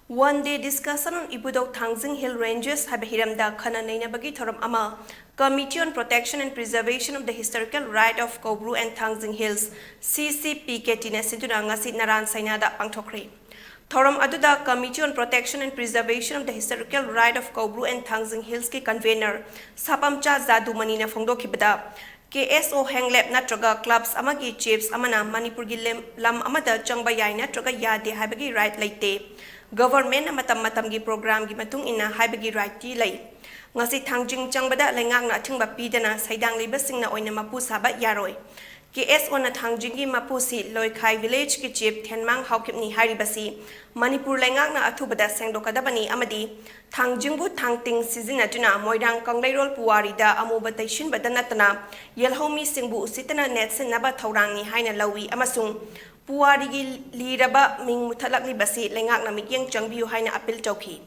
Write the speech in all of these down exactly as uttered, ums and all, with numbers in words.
One day discussion on Ibudok Thangjing Hill Ranges ꯍꯥꯏꯕ ꯍꯤꯔꯝꯗ ꯈꯟꯅ ꯅꯩꯅꯕꯒꯤ ꯊꯧꯔꯝ ꯑꯃ Committee on Protection and Preservation of the Historical Right of Koubru and Thangjing Hills, C C P K T ꯅ ꯁꯤꯟꯗꯨꯅ ꯉꯁꯤ ꯅꯔꯥꯟ ꯁꯩꯅꯥꯗ ꯄꯥꯡꯊꯣꯛꯈ꯭ꯔꯦ꯫ ꯊꯧꯔꯝ ꯑꯗꯨꯗ Committee on Protection and Preservation of the Historical Right of Koubru and Thangjing Hills ꯀꯤ convener ꯁꯥꯄꯝꯆꯥ ꯖꯥꯗꯨꯃꯅꯤꯅ ꯐꯣꯡꯗꯣꯛꯈꯤꯕꯗ, K S O ꯍꯦꯡꯂꯦꯞ ꯅꯠꯇ꯭ꯔꯒ clubs ꯑꯃꯒꯤ chiefs ꯑꯃꯅ ꯃꯅꯤꯄꯨꯔꯒꯤ ꯂꯝ ꯑꯃꯗ ꯆꯪꯕ ꯌꯥꯏ ꯅꯠꯇ꯭ꯔꯒ ꯌꯥꯗꯦ ꯍꯥꯏꯕꯒꯤ right ꯂꯩꯇꯦ꯫ Government ꯅ ꯃꯇꯝ ꯃꯇꯝꯒꯤ program ꯒꯤ ꯃꯇꯨꯡ ꯏꯟꯅ ꯍꯥꯏꯕꯒꯤ right ꯇꯤ ꯂꯩ꯫ ꯉꯁꯤ ꯊꯥꯡꯖꯤꯡ ꯆꯪꯕꯗ ꯂꯩꯉꯥꯛꯅ ꯑꯊꯤꯡꯕ ꯄꯤꯗꯅ ꯁꯩꯗꯥꯡꯂꯤꯕꯁꯤꯡꯅ ꯑꯣꯏꯅ ꯃꯄꯨ ꯁꯥꯕ ꯌꯥꯔꯣꯏ꯫ K S O ꯅ ꯊꯥꯡꯖꯤꯡꯒꯤ ꯃꯄꯨꯁꯤ ꯂꯣꯏꯈꯥꯏ village ꯀꯤ chief ꯊꯦꯟꯃꯥꯡ ꯍꯥꯎꯈꯤꯞꯅꯤ ꯍꯥꯏꯔꯤꯕꯁꯤ ꯃꯅꯤꯄꯨꯔ ꯂꯩꯉꯥꯛꯅ ꯑꯊꯨꯕꯗ ꯁꯦꯡꯗꯣꯛꯀꯗꯕꯅꯤ ꯑꯃꯗꯤ ꯊꯥꯡꯖꯤꯡꯕꯨ ꯊꯥꯡꯇꯤꯡ ꯁꯤꯖꯤꯟꯅꯗꯨꯅ ꯃꯣꯏꯔꯥꯡ ꯀꯪꯂꯩꯔꯣꯜ ꯄꯨꯋꯥꯔꯤꯗ ꯑꯃꯨꯕ ꯇꯩꯁꯤꯟꯕꯗ ꯅꯠꯇꯅ ꯌꯦꯜꯍꯧꯃꯤꯁꯤꯡꯕꯨ ꯎꯁꯤꯠꯇꯅ ꯅꯦꯠꯁꯤꯟꯅꯕ ꯊꯧꯔꯥꯡꯅꯤ ꯍꯥꯏꯅ ꯂꯧꯏ ꯑꯃꯁꯨꯡ ꯄꯨꯋꯥꯔꯤꯒꯤ ꯂꯤꯔꯕ ꯃꯤꯡ ꯃꯨꯊꯠꯂꯛꯂꯤꯕꯁꯤ ꯂꯩꯉꯥꯛꯅ ꯃꯤꯠꯌꯦꯡ ꯆꯪꯕꯤꯌꯨ ꯍꯥꯏꯅ appeal ꯇꯧꯈꯤ꯫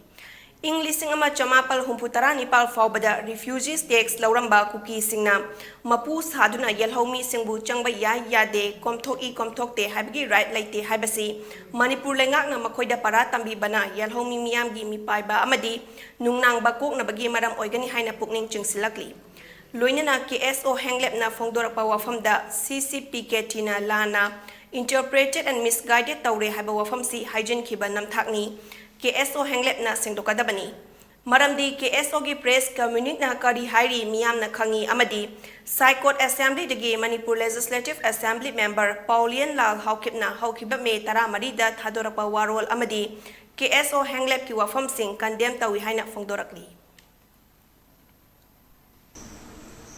ꯏꯪ ꯂꯤꯁꯤꯡ ꯑꯃ ꯆꯃꯥꯄꯜ ꯍꯨꯝꯐꯨ ꯇꯔꯥ ꯅꯤꯄꯥꯜ ꯐꯥꯎꯕꯗ refugees tax ꯂꯧꯔꯝꯕ ꯀꯨꯀꯤꯁꯤꯡꯅ ꯃꯄꯨ ꯁꯥꯗꯨꯅ ꯌꯦꯜꯍꯧꯃꯤꯁꯤꯡꯕꯨ ꯆꯪꯕ ꯌꯥꯏ ꯌꯥꯗꯦ, ꯀꯣꯝꯊꯣꯛꯏ ꯀꯣꯝꯊꯣꯛꯇꯦ ꯍꯥꯏꯕꯒꯤ right ꯂꯩꯇꯦ ꯍꯥꯏꯕꯁꯤ ꯃꯅꯤꯄꯨꯔ ꯂꯩꯉꯥꯛꯅ ꯃꯈꯣꯏꯗ ꯄꯔꯥ ꯇꯝꯕꯤꯕꯅ ꯌꯦꯜꯍꯧꯃꯤ ꯃꯤꯌꯥꯝꯒꯤ ꯃꯤꯄꯥꯏꯕ ꯑꯃꯗꯤ ꯅꯨꯡꯅꯥꯡꯕ ꯀꯣꯛꯅꯕꯒꯤ ꯃꯔꯝ ꯑꯣꯏꯒꯅꯤ ꯍꯥꯏꯅ ꯄꯨꯛꯅꯤꯡ ꯆꯤꯡꯁꯤꯜꯂꯛꯂꯤ꯫ ꯂꯣꯏꯅꯅ K S O ꯍꯦꯡꯂꯦꯞꯅ ꯐꯣꯡꯗꯣꯔꯛꯄ ꯋꯥꯐꯝꯗ C C P K T ꯅ ꯂꯥꯟꯅ interpreted and misguided ꯇꯧꯔꯦ ꯍꯥꯏꯕ ꯋꯥꯐꯝꯁꯤ ꯍꯥꯏꯖꯤꯟꯈꯤꯕ ꯅꯝꯊꯥꯛꯅꯤ꯫ K S O ꯍꯦꯡꯂꯦꯞꯅ ꯁꯦꯡꯗꯣꯛꯀꯗꯕꯅꯤ꯫ ꯃꯔꯝꯗꯤ K S O ꯒꯤ press communityꯅ ꯀꯔꯤ ꯍꯥꯏꯔꯤ ꯃꯤꯌꯥꯝꯅ ꯈꯪꯏ ꯑꯃꯗꯤ Saikot Assemblyꯗꯒꯤ Manipur Legislative Assembly member ꯄꯥꯎꯂꯤꯌꯟ ꯂꯥꯜ ꯍꯥꯎꯈꯤꯞꯅ ꯍꯧꯈꯤꯕ ꯃꯦ ꯇꯔꯥꯃꯔꯤꯗ ꯊꯥꯗꯣꯔꯛꯄ ꯋꯥꯔꯣꯜ ꯑꯃꯗꯤ K S O ꯍꯦꯡꯂꯦꯞꯀꯤ ꯋꯥꯐꯝꯁꯤꯡ condemn ꯇꯧꯏ ꯍꯥꯏꯅ ꯐꯣꯡꯗꯣꯔꯛꯂꯤ꯫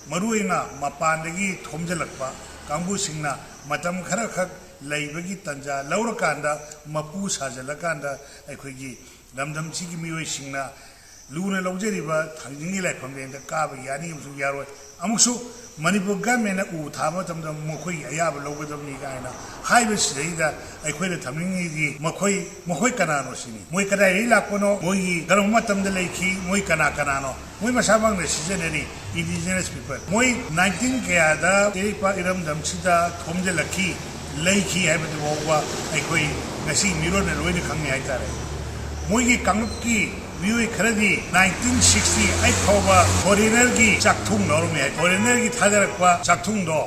ꯃꯔꯨꯑꯣꯏꯅ ꯃꯄꯥꯟꯗꯒꯤ ꯊꯣꯝꯖꯤꯜꯂꯛꯄ ꯀꯥꯡꯕꯨꯁꯤꯡꯅ ꯃꯇꯝ ꯈꯔꯈꯛ ꯂꯩꯕꯒꯤ ꯇꯥꯟꯖꯥ ꯂꯧꯔꯀꯥꯟꯗ ꯃꯄꯨ ꯁꯥꯖꯤꯜꯂꯀꯥꯟꯗ ꯑꯩꯈꯣꯏꯒꯤ ꯂꯝꯗꯝꯁꯤꯒꯤ ꯃꯤꯑꯣꯏꯁꯤꯡꯅ ꯂꯨꯅ ꯂꯧꯖꯔꯤꯕ ꯊꯥꯡꯖꯤꯡꯒꯤ ꯂꯥꯏꯐꯝ ꯂꯦꯟꯗ ꯀꯥꯕ ꯌꯥꯅꯤ ꯑꯃꯁꯨꯡ ꯌꯥꯔꯣꯏ꯫ ꯑꯃꯨꯛꯁꯨ ꯃꯅꯤꯄꯨꯔ governmentꯅ ꯎ ꯊꯥꯕ ꯃꯇꯝꯗ ꯃꯈꯣꯏꯒꯤ ꯑꯌꯥꯕ ꯂꯧꯒꯗꯕꯅꯤ ꯀꯥꯏꯅ ꯍꯥꯏꯕꯁꯤꯗꯩꯗ ꯑꯩꯈꯣꯏꯅ ꯊꯝꯅꯤꯡꯉꯤꯗꯤ ꯃꯈꯣꯏ, ꯃꯈꯣꯏ ꯀꯅꯥꯅꯣ ꯁꯤꯅꯤ꯫ ꯃꯣꯏ ꯀꯗꯥꯏꯗꯒꯤ ꯂꯥꯛꯄꯅꯣ? ꯃꯣꯏꯒꯤ ꯀꯔꯝꯕ ꯃꯇꯝꯗ ꯂꯩꯈꯤ? ꯃꯣꯏ ꯀꯅꯥ ꯀꯅꯥꯅꯣ? ꯃꯣꯏ ꯃꯁꯥꯃꯛꯅ ꯁꯤꯖꯤꯟꯅꯔꯤ indigenous people꯫ ꯃꯣꯏ nineteen ꯀꯌꯥꯗ ꯏꯔꯩꯄꯥꯛ ꯏꯔꯝꯗꯝꯁꯤꯗ ꯊꯣꯝꯖꯤꯜꯂꯛꯈꯤ, ꯂꯩꯈꯤ ꯍꯥꯏꯕꯗꯨ ꯐꯥꯎꯕ ꯑꯩꯈꯣꯏ ꯉꯁꯤ ꯃꯤꯔꯣꯟꯅ ꯂꯣꯏꯅ ꯈꯪꯉꯤ ꯍꯥꯏꯇꯥꯔꯦ꯫ ꯃꯣꯏꯒꯤ ꯀꯥꯡꯂꯨꯞꯀꯤ ꯃꯤꯑꯣꯏ ꯈꯔꯗꯤ ꯅꯥꯏꯟꯇꯤꯟ ꯁꯤꯛꯁꯇꯤ ꯑꯩꯠ ꯐꯥꯎꯕ ꯐꯣꯔꯦꯅꯔꯒꯤ ꯆꯥꯛꯊꯨꯡ ꯂꯧꯔꯝꯃꯦ ꯍꯥꯏ꯫ ꯐꯣꯔꯦꯅꯔꯒꯤ ꯊꯥꯗꯔꯛꯄ ꯆꯥꯛꯊꯨꯡꯗꯣ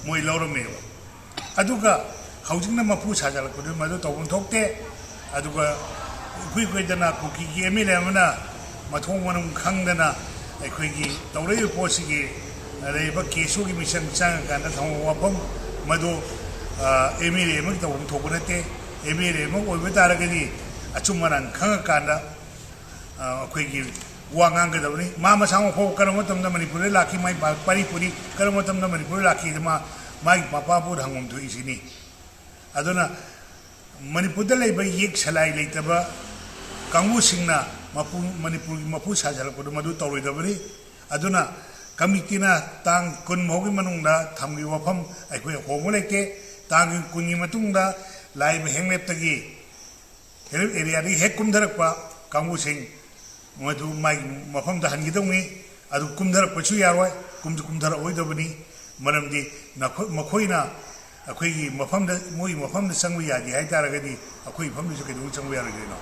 ꯃꯣꯏ ꯂꯧꯔꯝꯃꯦꯕ꯫ ꯑꯗꯨꯒ ꯍꯧꯖꯤꯛꯅ ꯃꯄꯨ ꯁꯥꯖꯜꯂꯛꯄꯗꯨ ꯃꯗꯨ ꯇꯧꯐꯝ ꯊꯣꯛꯇꯦ꯫ ꯑꯗꯨꯒ ꯏꯀꯨꯏ ꯀꯨꯏꯗꯅ ꯀꯨꯀꯤꯒꯤ ꯑꯦꯝ ꯑꯦꯜ ꯑꯦ ꯑꯃꯅ ꯃꯊꯣꯡ ꯃꯔꯝ ꯈꯪꯗꯅ ꯑꯩꯈꯣꯏꯒꯤ ꯇꯧꯔꯛꯏꯕ ꯄꯣꯠꯁꯤꯒꯤ ꯂꯩꯔꯤꯕ ꯀꯦꯁ ꯑꯣꯒꯤ ꯃꯤꯆꯪ ꯆꯪꯉꯀꯥꯟꯗ ꯊꯝꯕ ꯋꯥꯐꯝ ꯃꯗꯨ ꯑꯦꯝ ꯑꯦꯜ ꯑꯦ ꯑꯃꯒꯤ ꯇꯧꯐꯝ ꯊꯣꯛꯄ ꯅꯠꯇꯦ꯫ ꯑꯦꯝ ꯑꯦꯜ ꯑꯦ ꯑꯃ ꯑꯣꯏꯕ ꯇꯥꯔꯒꯗꯤ ꯑꯆꯨꯝ ꯑꯔꯥꯟ ꯈꯪꯉꯀꯥꯟꯗ ꯑ, ꯑꯩꯈꯣꯏꯒꯤ ꯋꯥ ꯉꯥꯡꯒꯗꯕꯅꯤ꯫ ꯃꯥ ꯃꯁꯥꯃꯛ ꯐꯥꯎꯕ ꯀꯔꯝꯕ ꯃꯇꯝꯗ ꯃꯅꯤꯄꯨꯔꯗ ꯂꯥꯛꯈꯤ, ꯃꯥꯏ ꯄꯥ-, ꯄꯥꯔꯤ ꯄꯨꯔꯤ ꯀꯔꯝꯕ ꯃꯇꯝꯗ ꯃꯅꯤꯄꯨꯔꯗ ꯂꯥꯛꯈꯤꯗ ꯃꯥ ꯃꯥꯒꯤ ꯃꯄꯥꯕꯨꯗ ꯍꯪꯐꯝ ꯊꯣꯛꯏꯁꯤꯅꯤ꯫ ꯑꯗꯨꯅ ꯃꯅꯤꯄꯨꯔꯗ ꯂꯩꯕ ꯌꯦꯛ ꯁꯂꯥꯏ ꯂꯩꯇꯕ ꯀꯥꯡꯕꯨꯁꯤꯡꯅ ꯃꯄꯨ, ꯃꯅꯤꯄꯨꯔꯒꯤ ꯃꯄꯨ ꯁꯥꯖꯜꯂꯛꯄꯗꯨ ꯃꯗꯨ ꯇꯧꯔꯣꯏꯗꯕꯅꯤ꯫ ꯑꯗꯨꯅ ꯀꯃꯤꯇꯤꯅ ꯇꯥꯡ ꯀꯨꯟ ꯐꯥꯎꯒꯤ ꯃꯅꯨꯡꯗ ꯊꯝꯈꯤꯕ ꯋꯥꯐꯝ ꯑꯩꯈꯣꯏ ꯍꯣꯡꯕ ꯂꯩꯇꯦ꯫ ꯇꯥꯡ ꯀꯨꯟꯒꯤ ꯃꯇꯨꯡꯗ ꯂꯥꯛꯏꯕ ꯍꯦꯡꯂꯦꯞꯇꯒꯤ ꯍꯦꯜꯞ ꯑꯦꯔꯤꯌꯥꯗꯒꯤ ꯍꯦꯛ ꯀꯨꯝꯊꯔꯛꯄ ꯀꯥꯡꯕꯨꯁꯤꯡ ꯃꯗꯨ ꯃꯥꯒꯤ ꯃꯐꯝꯗ ꯍꯟꯈꯤꯗꯧꯅꯤ꯫ ꯑꯗꯨ ꯀꯨꯝꯊꯔꯛꯄꯁꯨ ꯌꯥꯔꯣꯏ, ꯀꯨꯝꯁꯨ ꯀꯨꯝꯊꯔꯛꯑꯣꯏꯗꯕꯅꯤ꯫ ꯃꯔꯝꯗꯤ ꯅꯈꯣꯏ, ꯃꯈꯣꯏꯅ ꯑꯩꯈꯣꯏꯒꯤ ꯃꯐꯝꯗ, ꯃꯣꯏꯒꯤ ꯃꯐꯝꯗ ꯆꯪꯕ ꯌꯥꯗꯦ ꯍꯥꯏ ꯇꯥꯔꯒꯗꯤ ꯑꯩꯈꯣꯏꯒꯤ ꯃꯐꯝꯗꯁꯨ ꯀꯩꯗꯧꯕꯩ ꯆꯪꯕ ꯌꯥꯔꯣꯏꯗꯣꯏꯅꯣ?